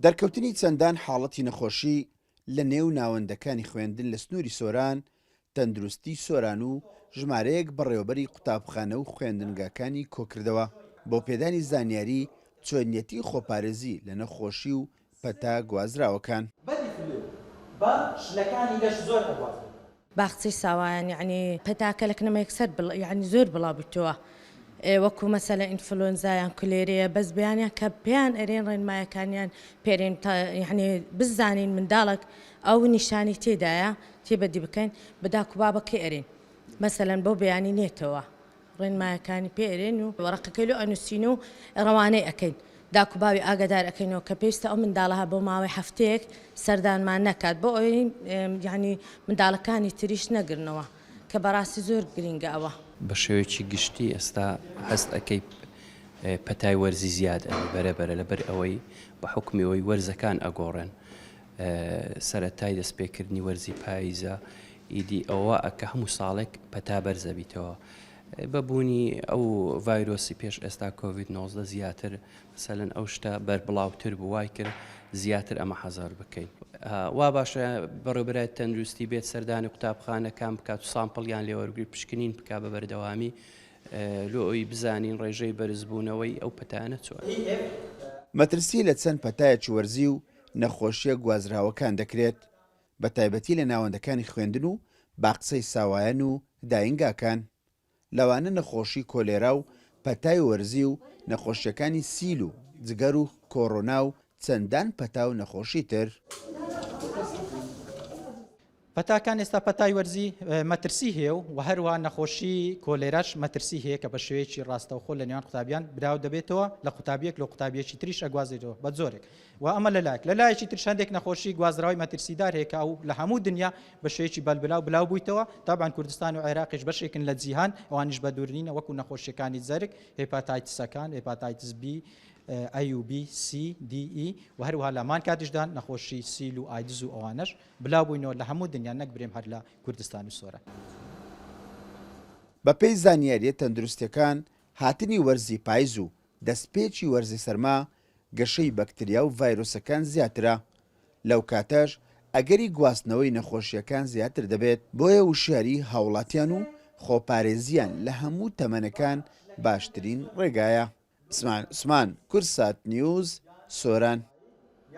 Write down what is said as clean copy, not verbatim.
دەرکەوتنی چەندان حاڵەتی نەخۆشی لە نێو ناوەندەکانی خوێندن لە سنووری سۆران، تەندروستی سۆران و ژمارەیەک بەڕێوەبەری قوتابخانە و خوێندنگاکانی کۆکردەوە بۆ پێدانی زانیاری چۆنیەتی خۆپارێزی لە نەخۆشی و پەتا گوازراوەکان. بەدی فلو بە شلەکانی لەش زۆر ئەگوازرێتەوە. باخچەی ساوایان یەعنی پەتاکە لە کنەمە یەکسەر بڵ یەعنی زۆر بڵاو بیتەوە وەکو مەسەلە ئینفلۆنزا یان کولێرەیە بەس بەیانیان کە پێیان ئەرێن ڕێنمایەکانیان پێرێن تا یەعنی بزانین منداڵەک ئەو نیشانی تێدایە تێبەدی بکەین بە داک و بابەکەی ئەرێن مەسەلەن بۆ بەیانی نێتەوە ڕێنمایەکانی پێ ئەرێن و وەڕەقەکەی لۆ ئەنووسین و ڕەوانەی ئەکەین داک و باوی ئاگادار ئەکەینەوە کە پێویستە ئەو منداڵە بۆ ماوەی هەفتەیەک سەردانمان نەکات بۆ ئەوەی یانی منداڵەکانی تریش نەگرنەوە کە بەڕاستی زۆر گرینگە ئەوە. بە شێوەیەکی گشتی ئێستا هەست ئەکەی پەتای وەرزی زیاد ئەبێ بەرە بەرە لەبەر ئەوەی بە حوکمی ئەوەی وەرزەکان ئەگۆڕێن سەرەتای دەستپێکردنی وەرزی پاییزە ئیدی ئەوە ئەکە هەموو ساڵێک پەتا بەرزەبیتەوە بە بوونی ئەو ڤایرۆسی پێش ئێستا کۆڤید 19 زیاتر مەسەلەن ئەو شتە بەربڵاوتر بوو وای کرد زیاتر ئەمە حەزار بکەین وا باشە بەڕێوبەرای تەندروستی بێت سەردانی قوتابخانەکان بکات و سامپڵیان لێوەرگری پشکنین بک بە بەردەوامی لۆ ئەوی بزانین ڕێژەی بەرزبوونەوەی ئەو پەتانە چۆن. مەترسی لە چەند پەتایەکی وەرزی و نەخۆشییە گوازراوەکان دەکرێت، بەتایبەتی لە ناوەندەکانی خوێندن و باخچەی ساوایان و داینگاکان، لەوانە نەخۆشی کۆلێرا و پەتای وەرزی و نەخۆشیەکانی سیل و جگەر و کۆڕۆنا و چەندان پەتا و نەخۆشی تر. پەتاکان ئێستا پەتای وەرزی مەترسی هەیە و هەروەها نەخۆشی کۆلێراش مەترسی هەیە کە بە شێوەیەکی ڕاستەوخۆ لە نێوان قوتابیان براو دەبێتەوە لە قوتابیەک لۆ قوتابیەکی تریش ئەگوازێتەوە بە جۆرێک و ئەمە لە لایەک لە لایەکی تریش هەندێک نەخۆشی گوازراوەی مەترسیدار هەیە کە ئەو لە هەموو دنیا بە شێوەیەکی بەلبلاو بلاو بوویتەوە تابعا کوردستان و عێراقیش بەشێکن لە جیهان ئەوانیش بە دوور نینە وەکو نەخۆشیەکانی جەرگ هێپاتایتسەکان هێپاتایتس بی ئەی و بی سی دی ئی و هەروەها لە هەمان کاتیشدا نەخۆشی سیل و ئایدز و ئەوانەش بلاو بووینەوە لە هەموو دنیا نەک برێم هەر لە کوردستان و سۆران. بەپێی زانیارییە تەندروستییەکان، هاتنی وەرزی پایز و دەستپێکی وەرزی سەرما، گەشەی بەکتریا و ڤایرۆسەکان زیاترە، لەو کاتەش ئەگەری گواستنەوەی نەخۆشییەکان زیاتر دەبێت، بۆیە وشیاری هاوڵاتیان و خۆپارێزییان لە هەموو تەمەنەکان باشترین ڕێگایە. ئیسماعیل عوسمان، کوردسات نیوز، سۆران.